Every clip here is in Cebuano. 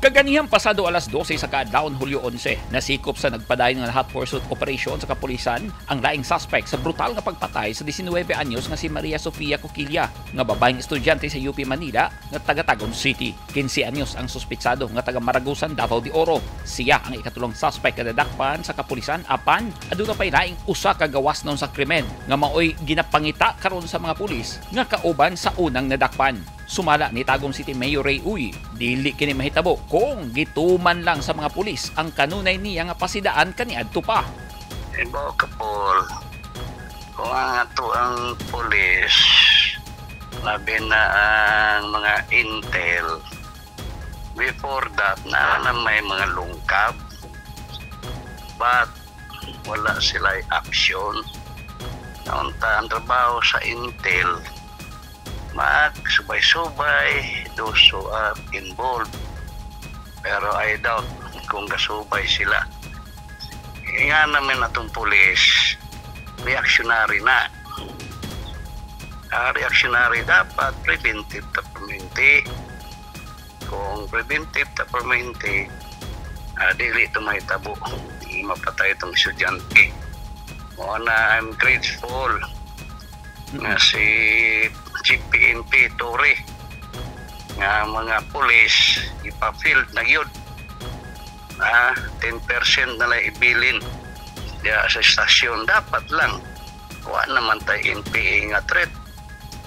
Kaganihang pasado alas 12 sa kaadlawon, Hulyo 11, nasikop sa nagpadayon nga hot pursuit operation sa kapulisan ang laing suspect sa brutal nga pagpatay sa 19 anyos nga si Maria Sofia Coquilla, nga babaeng estudyante sa UP Manila nga taga Tagum City. 15 anyos ang suspitsado nga taga Maragusan, Davao de Oro. Siya ang ikatulong suspect nga nadakpan sa kapulisan, apan aduna pay laing usa ka gawas sa krimen nga maoy ginapangita karon sa mga pulis nga kauban sa unang nadakpan. Sumala ni Tagum City Mayor Ray Uy, dili kini mahitabo kung gituman lang sa mga pulis ang kanunay niya nga pasidaan kaniadto pa. Ibaw ka, Paul, kung ang ato ang pulis, labi na ang mga intel, before that na may mga lungkab, but wala sila action. Unta ang trabaho sa intel, mag subay-subay those who are involved. Pero I doubt kung gasubay sila. Nga namin atong pulis, reactionary na. Reactionary, dapat preventive ta permente. Kung preventive ta permente, dili ito mahitabo. Di mapatay itong estudyante. Mo na I'm grateful nga si Chief PNP Torre nga mga pulis ipa-field na gyud. 10% na lang ibilin diya sa estasyon. Dapat lang wa naman tay NPA nga threat,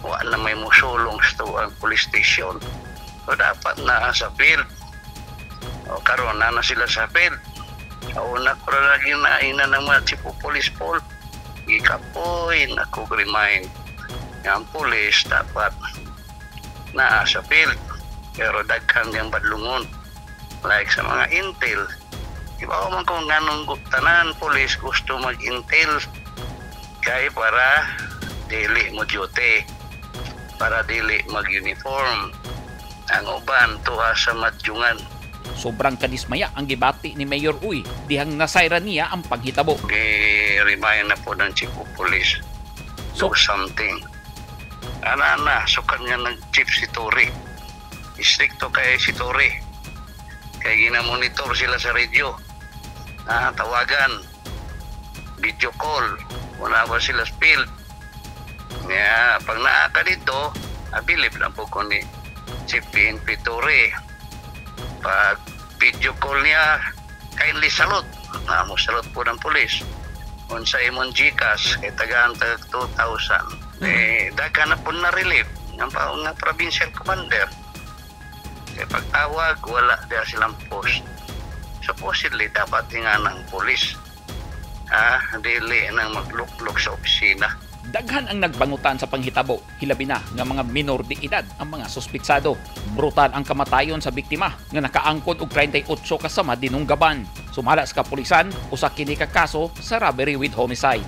wa na may musulong sa ang police station, so dapat na sa field. O karon na na sila sa field. Sa una ko lagi na ina ng mga chief of police, Paul, gikapoy na ko remind nga ang pulis dapat naa sa field, pero daghan diyang badlungon like sa mga intel. Iba man kung nganong tanan pulis gusto mag-intel, kay para dili mo duty, para dili mag-uniform. Ang uban tuha sa madyungan. Sobrang kadismaya ang gibati ni Mayor Uy dihang nasayra niya ang paghitabo. Gi-remind na po ng chief of police. So, do something. Ana na, sukan nga nag-chief si Torre. Istrikto kay si Torre. Kay ginamonitor sila sa radio. Tawagan. Video call. Wala ba sila field. Nga, pag naa ka dito, abilib lang po ko ni Chief PNP Torre. Pag video call niya, kindly salute. Na mo salute po ng pulis. Unsa imong GCash, kay tagaan tag 2,000. Eh, daghan na po na relief ng pa nga provincial commander. Kay pagtawag, wala diya silang post. Supposedly, dapat nga ng pulis. Dili nang magluklok sa opisina. Daghan ang nagbangutan sa panghitabo, hilabi na nga mga minor de edad ang mga suspitsado. Brutal ang kamatayon sa biktima nga nakaangkon og 38 ka sama dinunggaban. Sumala sa kapulisan, usa kini ka kaso sa robbery with homicide.